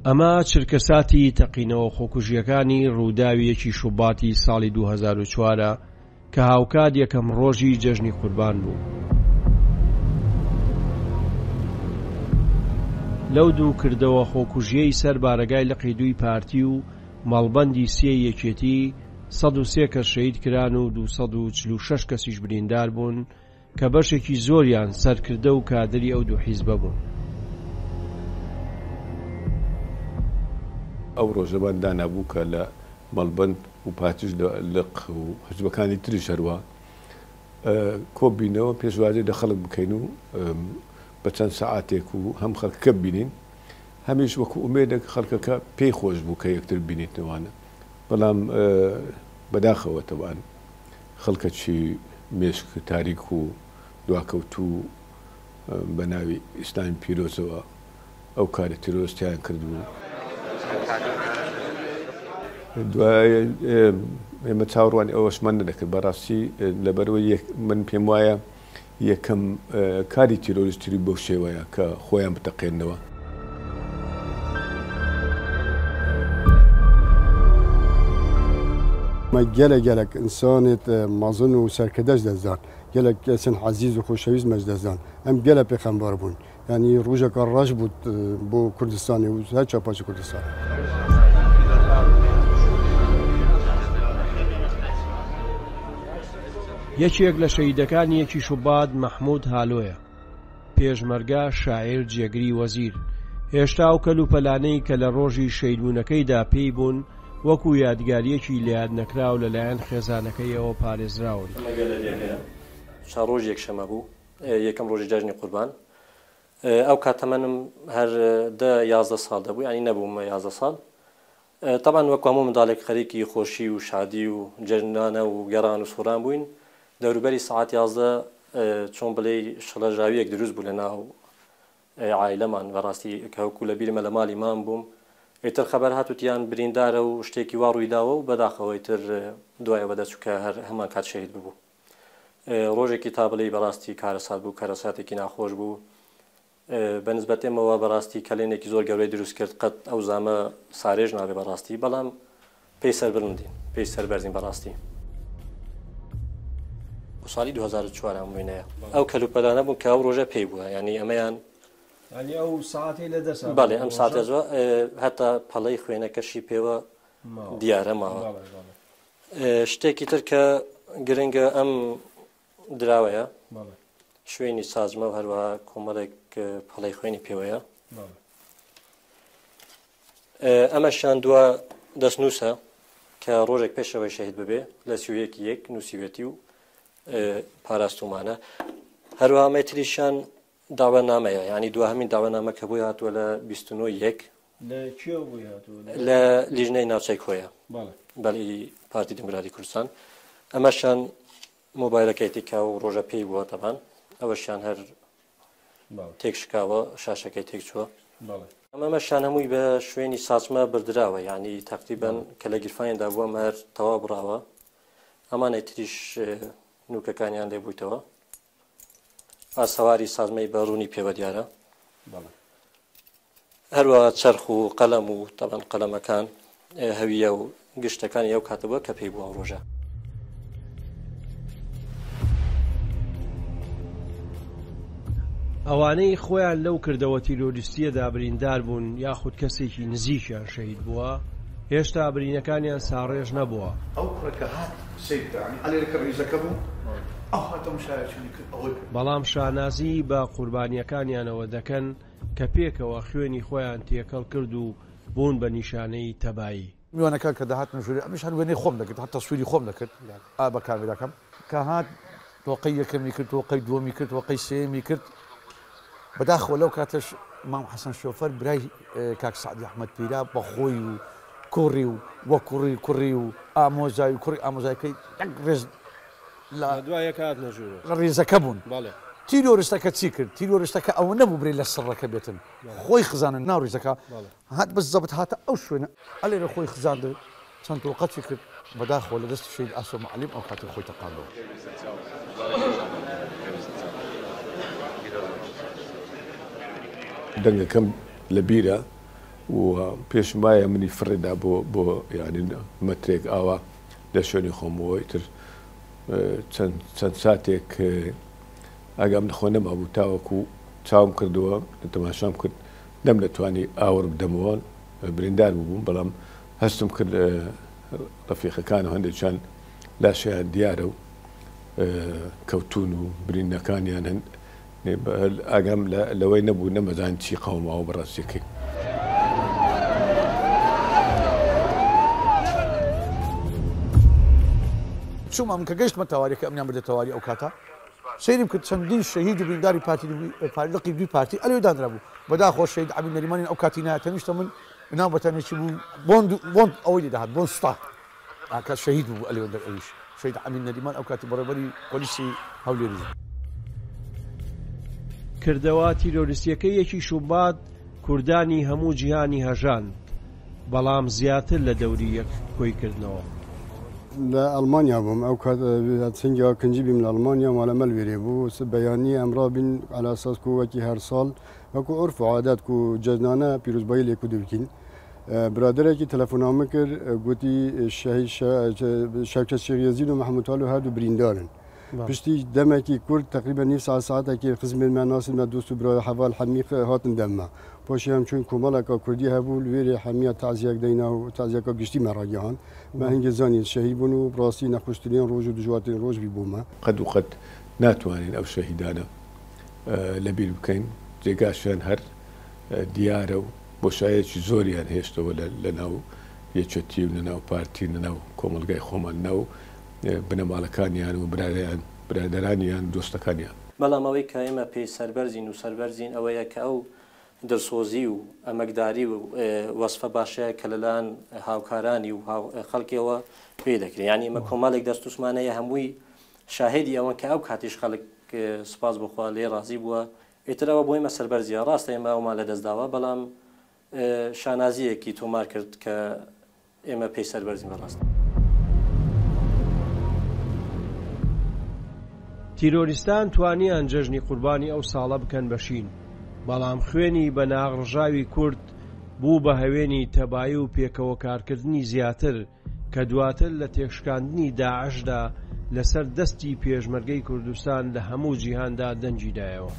ئەمە چرکەساتی تەقینەوە خۆکوژییەکانی ڕووداوی یەکی شوباتی ساڵی 2004 ە کە هاوکات یەکەم ڕۆژی جەژنی قوربان بوو. لەو دوو کردەوە خۆکوژییەی سەر بارەگای لقی دووی پارتی و مەڵبەندی سێی یەکێتی، 103 کەس شەهید کران و 246 کەسیش بریندار بوون، کە بەشێکی زۆریان سەرکردە و کادری ئەو دوو حیزبە بوون. ئەو ڕۆژەمان دانابوو کە لە مەڵبەند و پارتیش لە لق و حزبەکانی تریش هەروا کۆببینەوە پێشوازی لە خەڵک بکەین و بە چەند سەعاتێک و هەم خەڵکەکە ببینین هەمیش وەکو ئومێدێک خەڵکەکە پێی خۆش بوو کە یەکتر ببینیتنەوانە بەڵام بەداخەوە تەبعەن خەڵکەکی مێشک تاریک و دواکەوتوو بە ناوی ئیسلامی پیرۆزەوە ئەو کارە تیرۆرستیان کردبوو. دوای ئێمە چاوەڕوانی ئەوەشمان نەدەکرد بەڕاستی لەبەرئەوەی من پێم وایە یەکەم کاری تیرۆریستی بەو شێوەیە کە خۆیان بتەقێننەوە. Me gelek gelek însanêt mezin û serkirde ji dest dan. Gelek kesên ezîz û xoşewîst me ji dest dan. Em gelek pê xembar bûn. Yanî rojeka reş bû bo Kurdistanê û her çar parçê Kurdistanê. یەکێک لە شەهیدەکانی یەکی شوبات مەحمود هالۆیە. پێشمەرگە، شاعیر، جێگری وەزیر. هێشتا ئەو کەلوپەلانەی کە لە ڕۆژی شەهیدبوونەکەیدا پێی بوون، وەکو یادگارییەکی لەیادنەکراو لەلایەن خێزانەکەیەوە پارێزراون. ئەمە گەلە دێکەیە. چا ڕۆژی یەکشەمە بوو، یەکەم ڕۆژی جەژنی قوربان. ئەو کات تەمەنم هەر دە 11 ساڵ دەبوو، یانی نەبوومە 11 ساڵ. تەبعەن وەکو هەموو منداڵێک خەریکی خۆشی و شادی و جەژنانە و گەڕان و سوڕان بووین، دەوروبەری سەعات 11 چۆن بڵێی شڵەژاوییەک دروست بوو لەناو عایلەمان، بەڕاستی کە وەکو لە بیرمە لە ماڵی مام بووم، ئیتر خەبەر هات وتیان بریندارە و شتێکی وا ڕوویداوە و بەداخەوە ئیتر دوای ئەوە دەرچوو کە هەر هەمان کات شەهید ببوو. ڕۆژێکی تا بڵێی بەڕاستی کارەسات بوو، کارەساتێکی ناخۆش بوو. بە نسبەت ئێمەوە بەڕاستی کەلێنێکی زۆر گەورەی دروست کرد، قەت ئەو زامە سارێژ نابێ بەڕاستی، بەڵام پێی سەربڵندین، پێی سەربەرزین بەڕاستی. ساڵی 2004 ئەم وێنەیە ئەو کەلوپەلانە بوون کە ئەو ڕۆژە پێی بووە، یعنی ئەمەیان یعنی ئەو ساعتەی لە دەست بەڵێ ئەم ساتە زۆر هەتا پەڵەی خوێنەکەشی پێوە دیارە ماوە. شتێکی تر کە گرنگە ئەم دراوەیە شوێنی سازمە و هەروەها کۆمەڵێک پەڵەی خوێنی پێوەیە. ئەمەشیان دوا دەستنووسە کە ڕۆژێک پێشەوەی شەهید ببێ لە سویەکی یەک نووسیوێتی و پاراستومانە. هەروەها مەتریشیان داوانامەیە، یعنی دواهەمین داوانامە کە بۆی هاتووە لە 29 یەک لە کوێ بۆی هاتووە؟ لە لیژنەی ناوچەی کۆیە بەڵی پارتی دیموکراتی کوردستان. ئەمەشیان مۆبایلەکەیتی کە ئەو ڕۆژە پێی بووە تەبان، ئەوەشیان هەر تێک شکاوە، شاشەکەی تێک چووە. ئەمەشیان هەمووی بە شوێنی ساچمە بردراوە، یعنی تقریبا کە لە گیرفانیدا بووە ئەمە هەر تەواو بڕاوە. ئەمانەی تریش نوکەکانیان لێ بوویتەوە. ئاسەواری سازمەی بە ڕوونی پێوە دیارە. هەروە چەرخ و قەلەم و تەبەن قەلەمەکان هەویە و گشتەکانی ئەو کاتە بووە کە پێی بووە ئەو ڕۆژە. ئەوانەی خۆیان لەو کردەوە تیرۆریستییەدا بریندار بوون یاخود کەسێکی نزیکیان شەهید بووە، هێشتا برینەکانیان ساڕێژ نەبووە. ئەو کوڕە کە هات سەیر بکە یانی ئەلێرە کە ڕیزەکە بوو ئەو هات تەماشایە چۆنی کرد ئەوەی کرد. بەڵام شانازی بە قوربانییەکانیانەوە دەکەن کە پێکەوە خوێنی خۆیان تێکەڵ کرد و بوون بە نیشانەی تەبایی. میوانەکان کە دەهاتنە ژوورێ ئەمیش هەر وێنەی خۆم دەگرت، هەر تەسویری خۆم دەکرد ئا بە کامێراکەم. کە هات تۆقەی یەکەمی کرد، تۆقەی دووەمی کرد، تۆقەی سێیەمی کرد. بەداخەوە لەو کاتەش مام حەسەن شۆفەر برای کاک سەعدی ئەحمەد پیرا بە خۆی و کوڕی و وە کوڕی کوڕی و ئامۆزای و کوڕی ئامۆزایەکەی یەک ڕێز لە دوای یەک هاتنە ژوورێ. لە ڕیزەکە بوون. بەڵێ. تیرۆریستەکە چی کرد؟ تیرۆریستەکە ئەوە نەبوو برێ لە سڕەکە بێتن، خۆی خزانە ناو ڕیزەکە، هات بە زەبت هاتە ئەو شوێنە، ئەلێرە خۆی خزاند و چەند تۆقەتی کرد، بەداخەوە لە دەستی شەهید ئاسۆ مەعەلیم ئەو کاتەی خۆی تەقاندەوە. دەنگەکەم لە بیرە. و پێشم وایە منی فڕێدا بۆ بۆ یانی مەترێک ئاوا لە شوێنی خۆمەوە ئیتر چەند چەند ساتێک ئاگام لە خۆ نەمابوو تاوەکو چاوم کردەوە تەماشام کرد نەمدەتوانی ئاوڕ بدەمەوە بریندار بووم بەڵام هەستم کرد ڕەفیقەکان و هەندێکیان لاشەیان دیارە و کەوتوون و برینەکانیان هەن ئاگام لەوەی نەبوو نەمەزانی چی قەوماوە بەڕاستیەکەی. چوومە من کە گەیشتمە تەواری کە ئەمنیان بردە تەواری ئەو کاتە سەیرم کرد چەندین شەهید و برینداری پارتی لقی دووی پارتی ئەلێ دانرابوو بەداخەوە شەهید عەبید نەریمانی ئەو کاتی نایە تەنیشتە من ناو بەتانێکی بوو بۆند بۆند ئەوەی لێ دەهات بۆن سوتا کە شەهید بوو ئەلێ ئەویش شەهید عەمید نەریمان ئەو کاتی بەڕێوەبەری پۆلیسی هەولێریش بوو. کردەوە تیرۆریستیەکەی یەکی شوبات کوردانی هەموو جیهانی هەژاند، بەڵام زیاتر لە دەوری یەک کۆی کردنەوە. لە ئەڵمانیا بووم ئەو کات سنگیا کنجی بیم لە ئەڵمانیا مالە مە لوێرێ بوو بەیانی ئەم ڕابین عەلا ئەساس کو وەکی هەر ساڵ وەکو عورف و عادەت کو جەژنانە پیرۆزبایی لێ کو دبکین برادەرێکی تەلەفۆنامە کرد گوتی شەهید شەوکەت شێخ یەزید و محمود تالو هەردوو بریندارن پشتی دەمێکی کورت تقریبا نیو ساعت ساعتێکی خزمێن me nasên me dost û birayê heval hemî hatin dem me. Paşê em çûn komeleka Kurdî hebû li wêrê hemiya taziyek deyna û taziyeka giştî me ragihan. Me hingê zanîn şehîd bûn û bi rastî nexweştirîn roj û dijwartirîn roj bî bo me. قەت و قەت ناتوانین ئەو شەهیدانە لەبیر بکەین، جێگاشیان هەر دیارە و بۆشایەکی زۆریان هێشتەوە لە ناو یەکێتی و لە ناو پارتی و لە ناو کۆمەڵگای خۆمان ناو بنەماڵەکانیان و برایان برادەرانیان دۆستەکانیان. بەڵام ئەوەی کە ئێمە پێی سەربەرزین و سەربەرزین ئەوەیە کە ئەو دڵسۆزی و ئەمەکداری و وەسفە باشەیە کە لەلایەن هاوکارانی و خەڵکیەوە پێی دەکرێت. یانی ئێمە کۆمەڵێک دەستوسمان هەیە هەمووی شاهێدی ئەوەن کە ئەو کاتیش خەڵک سوپاس بۆ خوا لێی ڕازی بووە. ئیتر ئەوە بۆ ئێمە سەربەرزیە. ڕاستە ئێمە ئەومان لەدەست داوە بەڵام شانازییەکی تۆمار کرد کە ئێمە پێی سەربەرزین بەڕاست. تیرۆریستان توانیان جەژنی قوربانی ئەو ساڵە بکەن بە شین، بەڵام خوێنی بە ناغڕژاوی کورد بوو بە هەوێنی تەبایی و پێکەوە کارکردنی زیاتر کە دواتر لە تێکشکاندنی داعشدا لەسەر دەستی پێشمەرگەی کوردستان لە هەموو جیهاندا دەنگی دایەوە.